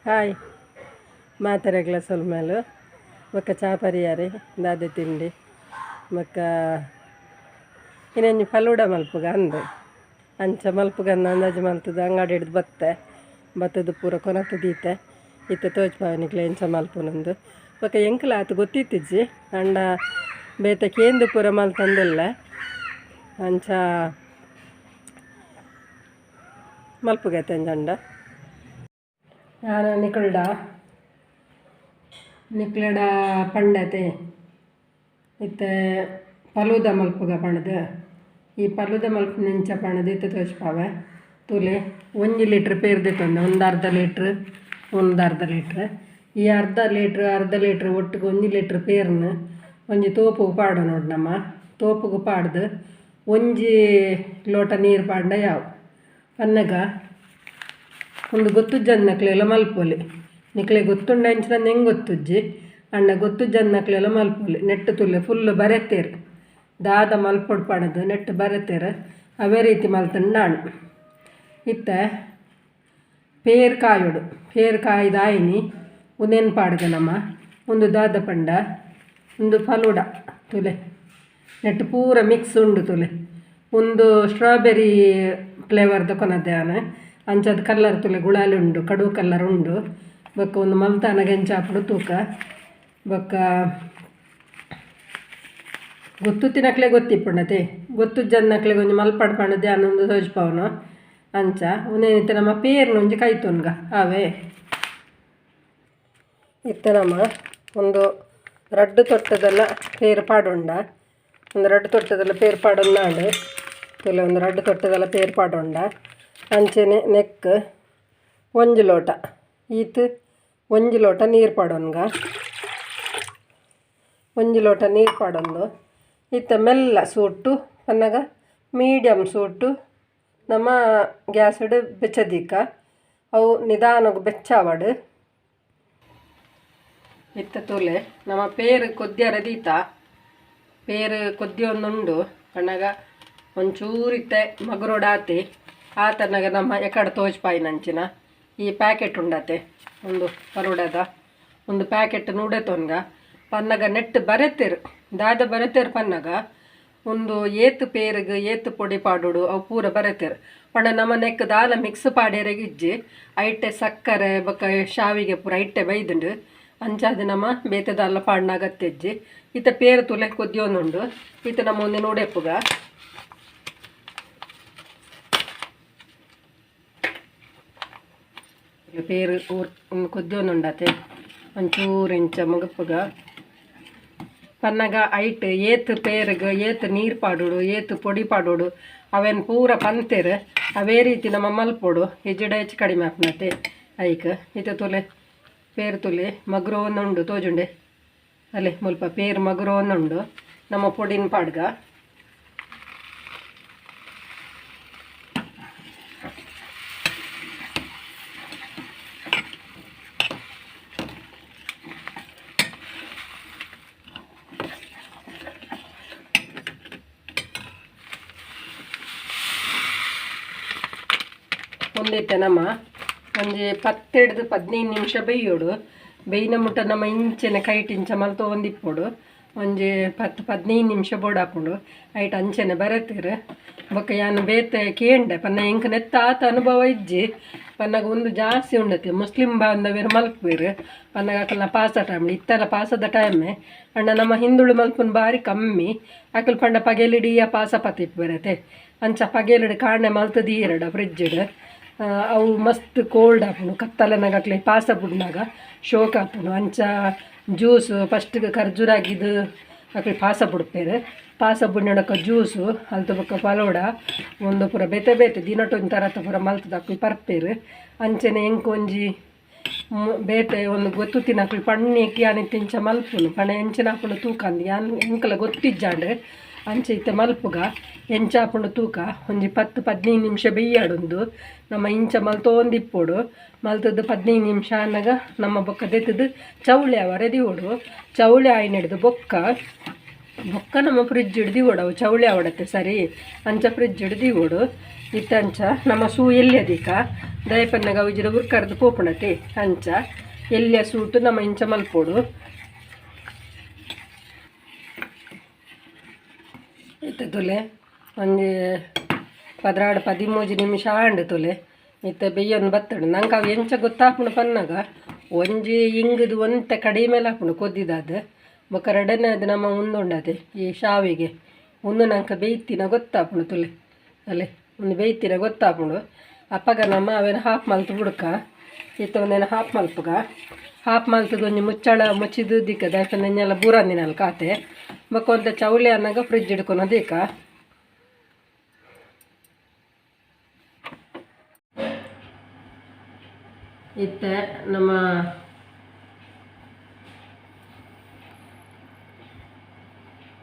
Hi ಮಾತೆರೆಗ್ಲ ಸೊಲ್ಮೆಲು ಬೊಕ್ಕ ಚಾ ಪರಿಯಾರೆ ದಾದೆ ತಿಂಡಿ ಬೊಕ್ಕ ಇನ್ನೊಂಜಿ ಫಲೂಡ ಮಲ್ಪುಗ ಅಂದ್ ಅಂಚ ಮಲ್ಪುಗ ಅಂದ್ ಅಂದಾಜು ಮಲ್ತುದು ಅಂಗಡಿ ಹಿಡ್ದು ಬತ್ತೆ ಬತ್ತದು ಪೂರ ಕೊನತ್ ದೀತೆ ಇತ್ತೆ ತೋಜ್ಪಾವೆ ನಿಕ್ಲೆ ಎಂಚ ಮಲ್ಪುನಂದು ಬೊಕ್ಕ ಎಂಕ್ಲ ಆತ್ ಗೊತ್ತಿತ್ತಿಜ್ಜಿ ಅಂಡ ಬೇತೆ ಕೇಂದು ಪೂರ ಮಲ್ತೊಂದುಲ್ಲೆ ಅಂಚ ಮಲ್ಪುಗ ಎಂಜಂಡ ಯಾನ್ ನಿಕಲ್ಡ ನಿಕ್ಲೆಡ ಪಂಡತೆ ಇತ್ತೆ ಫಲೂದ ಮಲ್ಪುಗ ಪಂಡ್ದ್ ಈ ಫಲೂದ ಮಲ್ಪುನ ಎಂಚ ಪಂಡ್ದ್ ಇತ್ತೆ ತೋಜ್ಪಾವೆ ತೂಲೆ ಒಂಜಿ ಲೀಟ್ರ್ ಪೇರ್ ದೆತ್ತೊಂದೆ ಒಂದು ಅರ್ಧ ಲೀಟ್ರ್ ಒಂದು ಅರ್ಧ ಲೀಟ್ರ್ ಈ ಅರ್ಧ ಲೀಟ್ರ್ ಅರ್ಧ ಲೀಟ್ರ್ ಒಟ್ಟುಗು ಒಂಜಿ ಲೀಟ್ರ್ ಪೇರ್ನ್ ಒಂಜಿ ತೋಪುಗು ಪಾಡೊನೊಡು ನಮ ತೋಪುಗು ಪಾಡ್ದು ಒಂಜಿ ಲೋಟ ನೀರು ಪಾಡ್ಂಡ ಯಾವು ಪನ್ನಗ ಉಂದು ಗೊತ್ತುಜ್ಜಂದಿನಕ್ಲೆಲ ಮಲ್ಪೊಲಿ ನಿಕ್ಲೆ ಗೊತ್ತುಂಡ ಎಂಚಿನ ಎಂಕ್ ಗೊತ್ತುಜ್ಜಿ ಆಂಡ ಗೊತ್ತುಜ್ಜಂದಿನಕ್ಲೆಲ ಮಲ್ಪೊಲಿ ನೆಟ್ಟ್ ತೂಲೆ ಫುಲ್ಲ್ ಬರೆತೆರ್ ದಾದ ಮಲ್ಪೊಡು ಪಂಡ್ದ್ ನೆಟ್ಟ್ ಬರೆತೆರ್ ಅವೇ ರೀತಿ ಮಲ್ತ್ಂಡ ಆಂಡ್ ಇತ್ತೆ ಪೇರ್ ಕಾಯೊಡು ಪೇರ್ ಕಾಯ್ದ್ ಆಯಿನಿ ಉಂದೆನ್ ಪಾಡ್ಗ ನಮ ಉಂದು ದಾದ ಪಂಡ ಉಂದು ಫಲೂಡ ತೂಲೆ ನೆಟ್ಟ್ ಪೂರ ಮಿಕ್ಸ್ ಉಂಡು ತೂಲೆ ಉಂದು ಸ್ಟ್ರಾಬೆರಿ ಫ್ಲೇವರ್ದ ಕೊನತ್ತೆ ಯಾನ್ ಅಂಚಾದ್ ಕಲ್ಲರ್ ತೂಲೆ ಗುಳಾಲಿ ಉಂಡು ಕಡು ಕಲ್ಲರ್ ಉಂಡು ಬೊಕ್ಕ ಉಂದು ಮಲ್ತಾನಗ ಎಂಚ ಆಪುಂಡು ತೂಕ ಬೊಕ್ಕ ಗೊತ್ತುತ್ತಿನಕ್ಲೆ ಗೊತ್ತಿಪ್ಪುಂಡತೆ ಗೊತ್ತುಜ್ಜಂದಿನಕ್ಲೆಗ್ ಒಂಜಿ ಮಲ್ಪಡ್ ಪಂಡ್ದ್ ಯಾನ್ ಉಂದು ತೋಜ್ಪಾವುನು ಅಂಚ ಉಂದೆನ್ ಇತ್ತೆ ನಮ ಪೇರ್ನ್ ಒಂಜಿ ಕೈತೊನ್ಗ ಆವೇ ಇತ್ತೆ ನಮ ಉಂದು ರಡ್ಡ್ ತೊಟ್ಟುದಲ ಪೇರ್ ಪಾಡೊಂಡ ಉಂದು ರಡ್ಡ್ ತೊಟ್ಟುದಲ ಪೇರ್ ಪಾಡೊಂದಾಂಡ್ ತೂಲೆ ಉಂದು ರಡ್ಡ್ ತೊಟ್ಟುದಲ ಪೇರ್ ಪಾಡೊಂಡ ಅಂಚನೆ ನೆಕ್ಕ್ ಒಂಜಿ ಲೋಟ ಈತ್ ಒಂಜಿ ಲೋಟ ನೀರು ಪಾಡೊನ್ಗ ಒಂಜಿ ಲೋಟ ನೀರು ಪಾಡೊಂದು ಇತ್ತೆ ಮೆಲ್ಲ ಸೂಟು ಪನ್ನಗ ಮೀಡಿಯಮ್ ಸೂಟು ನಮ ಗ್ಯಾಸ್ಡ್ ಬೆಚ್ಚ ದೀಕ ಅವು ನಿಧಾನಗ್ ಬೆಚ್ಚ ಆವಡ್ ಇತ್ತೆ ತೂಲೆ ನಮ ಪೇರ್ ಕೊದ್ಯರ ದೀತ ಪೇರ್ ಕೊದ್ಯೊಂದುಂಡು ಪನ್ನಗ ಒಂಚೂರು ಇತ್ತೆ ಮಗುರೊಡು ಆತೆ ಆತನಗ ನಮ್ಮ ಎಕಡೆ ತೋಜ್ಪಾಯಿನಂಚಿನ ಈ ಪ್ಯಾಕೆಟ್ ಉಂಡತೆ ಉಂದು ಫಲೂಡದ ಒಂದು ಪ್ಯಾಕೆಟ್ ನೂಡೆತೊನ್ಗ ಪನ್ನಗ ನೆಟ್ ಬರೆತೆರ್ ದಾದ ಬರೆತೆರ್ ಪನ್ನಗ ಉಂದು ಏತ್ ಪೇರ್ಗ್ ಏತ್ ಪೊಡಿ ಪಾಡೊಡು ಅವು ಪೂರ ಬರೆತೆರ್ ಪಂಡ ನಮ ನೆಕ್ಕ್ ದಾಲ ಮಿಕ್ಸ್ ಪಾಡ್ಯೆರೆಗ್ ಇಜ್ಜಿ ಐಟೆ ಸಕ್ಕರೆ ಬೊಕ್ಕ ಶಾವಿಗೆ ಪೂರ ಐಟೆ ಬೈದುಂಡು ಅಂಚಾದ್ ನಮ ಬೇತೆ ದಾಲ ಪಾಡ್ನ ಅಗತ್ಯ ಇಜ್ಜಿ ಇತ್ತೆ ಪೇರ್ ತೂಲೆ ಕೊದ್ಯೊಂದುಂಡು ಇತ್ತೆ ನಮ ಉಂದೆನ್ ಉಡೆಪುಗ ಪೇರ್ ಕೊದ್ಯೊಂದುಂಡತೆ ಒಂಚೂರು ಇಂಚ ಮುಗಪುಗ ಪನ್ನಗ ಐಟ್ ಏತ್ ಪೇರ್ಗ್ ಏತ್ ನೀರು ಪಾಡೊಡು ಏತ್ ಪೊಡಿ ಪಾಡೊಡು ಅವೆನ್ ಪೂರ ಪಂತೆರ್ ಅವೇ ರೀತಿ ನಮ ಮಲ್ಪೊಡು ಇಜ್ಜಿಡ ಹೆಚ್ಚು ಕಡಿಮೆ ಆಪುನತೆ ಐಕ್ ಇತ್ತೆ ತೂಲೆ ಪೇರ್ ತೂಲೆ ಮಗ್ರೋಂದುಂಡು ತೋಜುಂಡೆ ಅಲೆ ಮುಲ್ಪ ಪೇರ್ ಮಗ್ರೋಂದುಂಡು ನಮ್ಮ ಪೊಡಿನ್ ಪಾಡ್ಗ ಉಂದಿತ್ತೆ ನಮ ಒಂಜಿ 10 15 ನಿಮಿಷ ಬೇಯೋಡು ಬೇಯ್ನ ಮುಟ್ಟ ನಮ್ಮ ಇಂಚೆನೆ ಕೈಟ್ ಇಂಚ ಮಲ್ತೊಂದಿಪ್ಪೊಡು ಒಂಜಿ 10 15 ನಿಮಿಷ ಬೋಡಾಪುಂಡು ಐಟ್ ಅಂಚೆನೆ ಬರೆತೆರ್ ಬೊಕ್ಕ ಯಾನ್ ಬೇತೆ ಕೇಂಡೆ ಪನ್ನ ಎಂಕ್ ನೆತ್ತ ಆತ ಅನುಭವ ಇಜ್ಜಿ ಪನ್ನಗ ಉಂದು ಜಾಸ್ತಿ ಉಂಡತೆ ಮುಸ್ಲಿಂ ಬಾಂಧವೆರ್ ಮಲ್ಪುವೆರ್ ಪನ್ನಗ ಅಕಲ್ನ ಪಾಸ ಟೈಮ್ ಇತ್ತೆಲ ಪಾಸದ ಟೈಮೆ ಅಂಡ ನಮ್ಮ ಹಿಂದುಳು ಮಲ್ಪುನ ಬಾರಿ ಕಮ್ಮಿ ಅಕಲ್ ಪಂಡ ಪಗೆಲಿಡಿಯ ಪಾಸ ಪತಿಪ್ಪುವೆರತೆ ಅಂಚ ಪಗೆಲಿಡ್ ಕಾಂಡೆ ಮಲ್ತ್ ದೀಯೆರಡ ಫ್ರಿಜ್ಡ್ ಅವು ಮಸ್ತ್ ಕೋಲ್ಡ್ ಆಪುಂಡು ಕತ್ತಲೆನಾಗ ಅಕ್ಲೆ ಪಾಸ ಬುಡ್ನಾಗ ಶೋಕ್ ಆಪುಂಡು ಅಂಚ ಜ್ಯೂಸ್ ಫಸ್ಟ್ಗೆ ಖರ್ಜೂರ ಆಗಿದ್ದು ಅಕ್ಲೆ ಪಾಸ ಬುಡ್ಪೆರ್ ಪಾಸ ಬುಡ್ನಡಕ ಜ್ಯೂಸು ಅಲ್ತ ಬೊಕ್ಕ ಫಲೋಡ ಉಂದು ಪೂರ ಬೇತೆ ಬೇತೆ ದಿನಟ್ ಒಂಜಿ ತರತ ಪೂರ ಮಲ್ತುದು ಅಕ್ಲು ಪರ್ಪೆರ್ ಅಂಚನೆ ಎಂಕ್ ಒಂಜಿ ಬೇತೆ ಒಂದು ಗೊತ್ತು ತಿನ್ನಕ್ಲು ಪಣ್ಣೆಕ್ ಯಾನ್ ಇತ್ತೆ ಇಂಚ ಮಲ್ಪುನು ಪಂಡ ಎಂಚಿನ ಆಪುಂಡು ತೂಕಂದ್ ಯಾನ್ ಎಂಕ್ಲ ಗೊತ್ತಿಜ್ಜಾಂಡ್ ಅಂಚ ಇತ್ತೆ ಮಲ್ಪುಗ ಎಂಚ ಆಪುಂಡು ತೂಕ ಒಂಜಿ 10 15 ನಿಮಿಷ ಬೇಯಾಡುಂದು ನಮ ಇಂಚ ಮಲ್ತೊಂದಿಪ್ಪೊಡು ಮಲ್ತುದು 15 ನಿಮಿಷ ಆನಗ ನಮ್ಮ ಬೊಕ್ಕ ದೆತ್ತುದು ಚೌಳಿ ಆವರೆ ದೀವೊಡು ಚೌಳಿ ಆಯಿನೆಡ್ದ್ ಬೊಕ್ಕ ಬೊಕ್ಕ ನಮ್ಮ ಫ್ರಿಜ್ ದೀವೊಡು ಅವು ಚೌಳಿ ಆವಡತ್ತೆ ಸರಿ ಅಂಚ ಫ್ರಿಜ್ ದೀವೊಡು ಇತ್ತೆ ಅಂಚ ನಮ್ಮ ಸೂ ಎಲ್ಯದಿಕ ದಯಪನ್ನಗ ಉಜ್ಜಿದ ಉರ್ಕರ್ದು ಪೋಪುಣತೆ ಅಂಚ ಎಲ್ಯ ಸೂಟು ನಮ್ಮ ಇಂಚ ಮಲ್ಪೊಡು. ಇತ್ತೆ ತುಲೆ ಒಂಜಿ 12 13 ನಿಮಿಷ ಆಂಡ್ ತುಲೆ ಇತ್ತೆ ಬೆಯ್ಯೊಂದು ಬತ್ತಡು. ನಂಗೆ ಅವು ಎಂಚ ಗೊತ್ತಾಪುಂಡು ಪನ್ನಗ ಒಂಜಿ ಇಂಗುದು ಒಂತೆ ಕಡಿಮೆ ಆಪುಂಡು ಕೊದ್ದಿದಾದ ಬೊಕ್ಕ ರಡ್ಡನೇದು ನಮ್ಮ ಉಂದುಂಡತೆ ಈ ಶಾವಿಗೆ ಉಂದು ನಂಗೆ ಬೇಯ್ತಿನ ಗೊತ್ತಾಪುಂಡು ತುಲೆ ಅಲ್ಲೇ ಒಂದು ಬೇಯ್ತಿನ ಗೊತ್ತಾಪುಂಡು. ಅಪ್ಪಗ ನಮ್ಮ ಅವೇನು ಹಾಫ್ ಮಲ್ತು ಬುಡ್ಕ ಇತ್ತ ಒಂದೇನು ಹಾಫ್ ಮಲ್ಪುಗ ಹಾಫ್ ಮಲ್ತದ ಒಂಜಿ ಮುಚ್ಚಳ ಮುಚ್ಚಿದ್ದು ದಿಕ್ಕ ದಾಯೆಪಂಡ ಬೂರಂದಿನಲ್ ಕಾತೆ ಬೊಕ್ಕ ಒಂತೆ ಚೌಲಿ ಅನ್ನಗ ಫ್ರಿಜ್ ಹಿಡ್ಕೊನೋದಿಕ್ಕ. ಇತ್ತೆ ನಮ್ಮ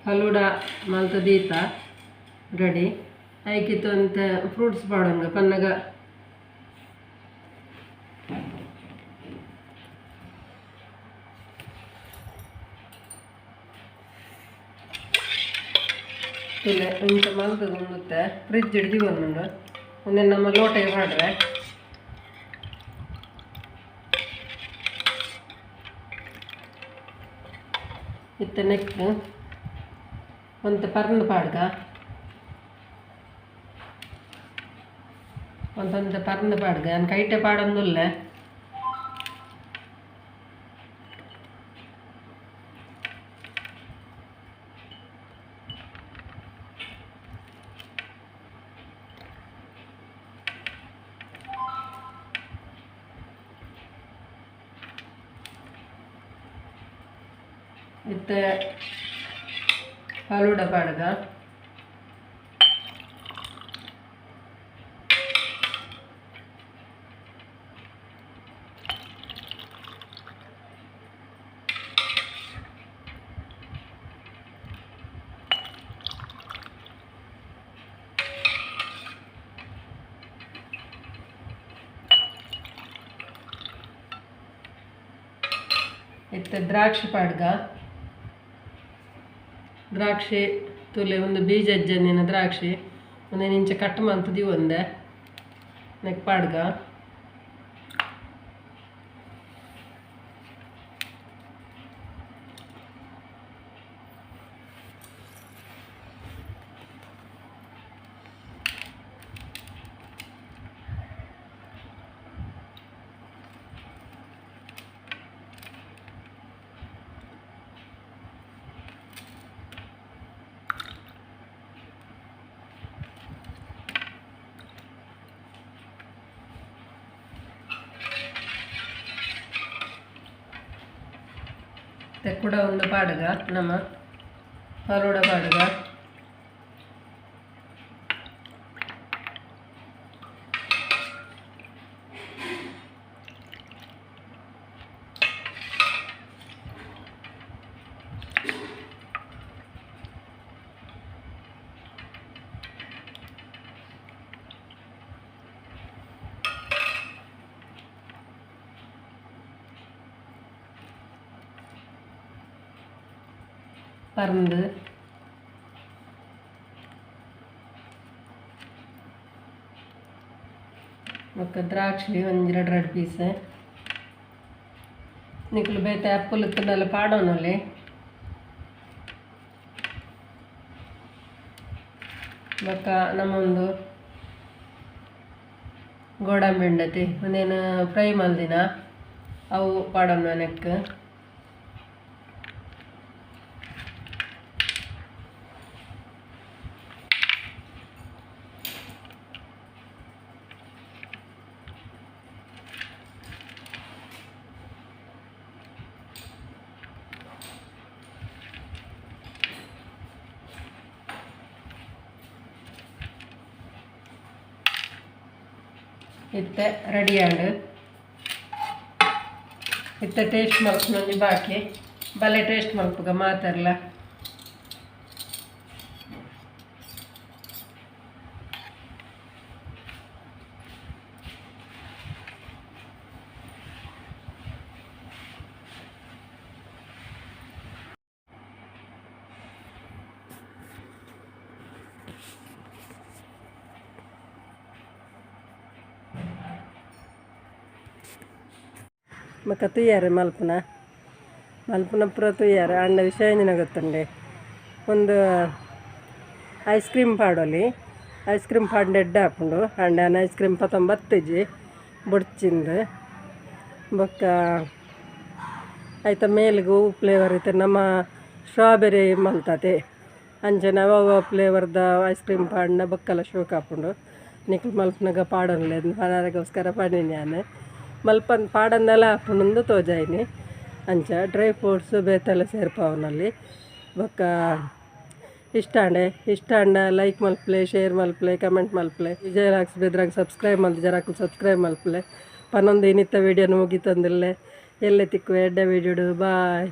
ಫಲೂಡ ಮಲ್ತ ದೀತ ರೆಡಿ. ಐಕಿತ್ತು ಒಂತೆ ಫ್ರೂಟ್ಸ್ ಪಾಡೊಂಗ ಪನ್ನಗ ಇಲ್ಲ ಇಂಚ ಮಲ್ತದ ಉಂದುತ್ತೆ ಫ್ರಿಜ್ ಹಿಡ್ದು ಬಂದುಂಡು ಒಂದೇ ನಮ್ಮ ಲೋಟೆಗೆ ಪಾಡ್ರೆ. ಇತ್ತೆ ನೆಕ್ ಒಂತೆ ಪರ್ಂದ್ ಪಾಡ್ಗ ಒಂತೊಂತೆ ಪರ್ಂದ್ ಪಾಡ್ಗ ನಾನು ಕೈಟೆ ಪಾಡೊಂದುಲ್ಲೆ. ಇತ್ತೆ ಫಲೂಡ ಪಾಡ್ಗ. ಇತ್ತೆ ದ್ರಾಕ್ಷಿ ಪಾಡ್ಗ. ದ್ರಾಕ್ಷಿ ತುಲೆ ಒಂದು ಬೀಜ ಅಜ್ಜಂದಿನ ದ್ರಾಕ್ಷಿ ಒಂದೇನು ಇಂಚ ಕಟ್ ಮಲ್ತದಿ ಒಂದೆ ನೆಕ್ ಪಾಡ್ಗ. ಕೂಡ ಒಂದು ಪಾಡ್ಗ ನಮ್ಮ ಫಲೂಡ ಪಾಡ್ಗ. ಪರ್ಂದು ಬೊಕ್ಕ ದ್ರಾಕ್ಷಿ ಒಂಜಿ ರಡ್ಡ್ ರಡ್ಡ್ ಪೀಸ್ ನಿಕುಲು ಬೇತೆ ಆ್ಯಪಲ್ ಇತ್ತುಂಡಲ ಪಾಡೊನೊಲಿ. ಬೊಕ್ಕ ನಮ್ಮೊಂದು ಗೋಡಂಬಿ ಉಂಡತಿ ಒಂದೇನು ಫ್ರೈ ಮಲ್ದಿನ ಅವು ಪಾಡೊನ ನೆಕ್. ಇತ್ತೆ ರೆಡಿ ಆಂಡ್. ಇತ್ತೆ ಟೇಸ್ಟ್ ಮಲ್ಪುನೊಂಜಿ ಬಾಕಿ ಬಲೆ ಟೇಸ್ಟ್ ಮಲ್ಪುಗ ಮಾತೆರ್ಲ. ಬೊಕ್ಕ ತೂಯರೆ ಮಲ್ಪುನ ಮಲ್ಪುನ ಪೂರ ತೂಯರೆ ಆಂಡ ವಿಷಯ ಎಂಚಿನ ಗೊತ್ತುಂಡೆ ಒಂದು ಐಸ್ ಕ್ರೀಮ್ ಪಾಡೊಲಿ ಐಸ್ ಕ್ರೀಮ್ ಪಾಡ್ಂಡ ಎಡ್ಡೆ ಆಪುಂಡು ಆಂಡ ಯಾನ್ ಐಸ್ ಕ್ರೀಮ್ ಪತೊಂದು ಬತ್ತಿಜಿ ಬೊಡ್ಚಿಂದು ಬೊಕ್ಕ ಐತ ಮೇಲ್ಗ್ ಒವು ಫ್ಲೇವರ್ ಇತ್ತೆ ನಮ ಸ್ಟ್ರಾಬೆರಿ ಮಲ್ತತೆ ಅಂಚನೆ ಅವು ಫ್ಲೇವರ್ದ ಐಸ್ ಕ್ರೀಮ್ ಪಾಡ್ಂಡ ಬೊಕ್ಕಲ ಶೋಕು ಆಪುಂಡು ನಿಕುಲು ಮಲ್ಪುನಗ ಪಾಡೊನ್ಲೆ ಪನರೆಗೋಸ್ಕರ ಪಂಡಿನಿ ಯಾನ್ ಮಲ್ಪನ್ ಪಾಡಂದಲ ಆಪುಂಡು ತೋಜಾಯಿನಿ ಅಂಚ ಡ್ರೈ ಫ್ರೂಟ್ಸ್ ಬೇತೆಲ ಸೇರ್ಪಾವೊನೊಲಿ ಬೊಕ್ಕ ಇಷ್ಟ ಆಂಡೆ ಇಷ್ಟ ಆಂಡ ಲೈಕ್ ಮಲ್ಪುಲೆ ಶೇರ್ ಮಲ್ಪುಲೆ ಕಮೆಂಟ್ ಮಲ್ಪುಲೆ ವಿಜಯ ವ್ಲಾಗ್ಸ್ ಬೆದ್ರಾಗ್ ಸಬ್ಸ್ಕ್ರೈಬ್ ಮಲ್ತಿಜರ ಅಕುಲು ಸಬ್ಸ್ಕ್ರೈಬ್ ಮಲ್ಪುಲೆ ಪನೊಂದು ಇನ್ನಿತ್ತ ವೀಡಿಯೋನು ಮುಗಿತೊಂದುಲ್ಲೆ ಎಲ್ಲೆ ತಿಕ್ಕುವೆ ಎಡ್ಡೆ ವೀಡಿಯೋಡು ಬಾಯ್.